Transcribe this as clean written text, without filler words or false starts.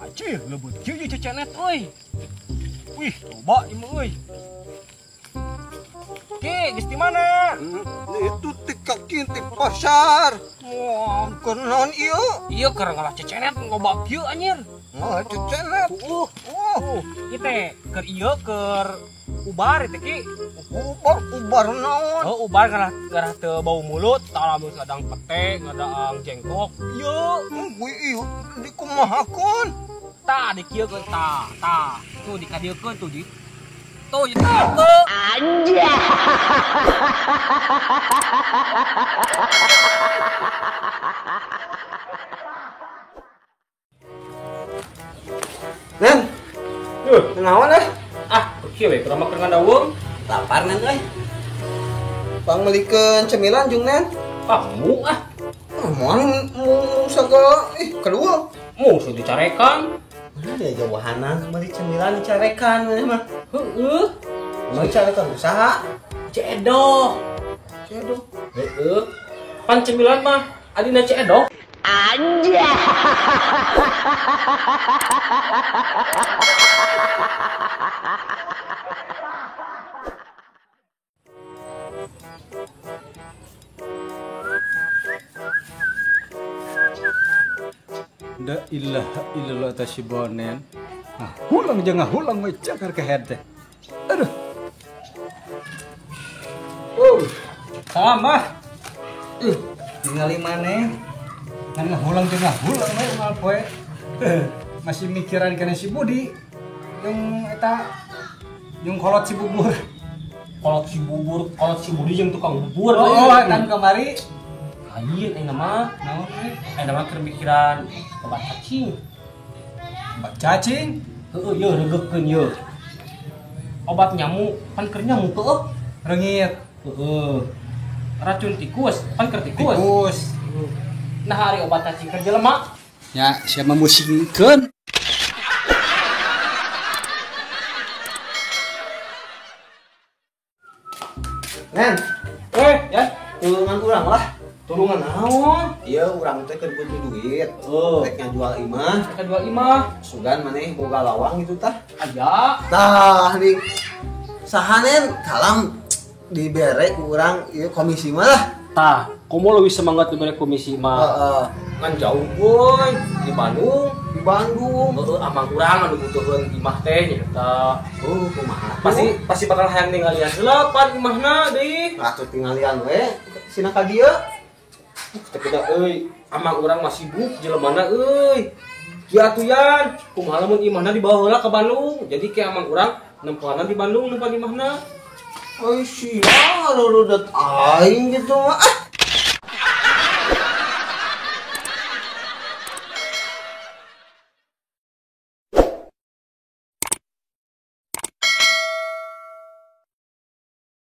Acih, lebeut kieu ye cecenet euy. Wih, loba ieu mah euy. Ki, geus di mana? Itu ti kaki ti pasar. Wah, Keur naon ieu? Ieu keur ngalah cecenet loba kieu anjir. Ngalah cecenet. Heeh. Oh, Ieu teh keur ieu keur ubar teh Ki. Ubar, ubar naon? Oh, ubar ngarah teu bau mulut, tah lamun ngadang pete, ngadang jengkok. Ieu, wih, ieu dikumahakeun? Tah dikieukeun tah, tah. Tuh dikadieukeun tuh di. Tuh dikieukeun. Anjay. Nen. Naon eh? Ah, kieu we keur mah keur ngadaweung. Lapar Nen euy. Pang meulikeun cemilan jeung Nen. Ah, mu ah. Moal mu sagala ih kedua. Mu sudah dicarekan. Mana dia jauhanan meuli cemilan dicarekan maneh mah. Heeh. Meuli carekan usaha. Cedoh. Cedoh. Heeh. Pan cemilan mah adina cedoh. Anjay. La ilaha illallah ta si Bonen. Nah, hulang jangan hulang we cakar ke head teh. Aduh. Oh, sama. Ningali maneh. Ngan ngahulang jeung ngahulang we unggal poe. Masih mikiran kana si Budi jeung eta jeung kolot si bubur. Kolot si bubur, kolot si Budi jeung tukang bubur. Oh, kan kamari. Lain aing mah. Naon euy? Aing mah keur mikiran obat cacing. Obat cacing? Heeh, yeuh reugeukeun yeuh. Obat nyamuk, pan keur nyamuk heueuh. Reungit. Heeh. Racun tikus, pan keur tikus. Tikus. Nah, hari obat cacing keur jelema. Ya, siapa musingkeun? Nen. Ya. Tulungan urang lah. Tulungan naon? Iya, urang teh keur butuh duit. Heeh. Rek ngajual imah. Rek ngajual imah. Sugan maneh boga lawang gitu tah. Aya. Tah, di saha Nen kalam dibere ku urang ieu komisi mah lah. Tah, komo leuwih semangat dibere komisi mah. Heeh. Ngan jauh boy di Bandung. Di Bandung. Heeh, amang urang anu butuheun imah teh nyaeta. Oh, kumaha? Pasti bakal hayang ninggalian heula pan imahna deui. Atuh tinggalian we sina ka dieu. Tapi da euy, amang urang mah sibuk jelemana euy. Kieu atuh yan, kumaha lamun imahna dibawa heula ka Bandung. Jadi ke amang urang nempoana di Bandung nempoan imahna. Euy sia rurudet aing gitu mah. Ah.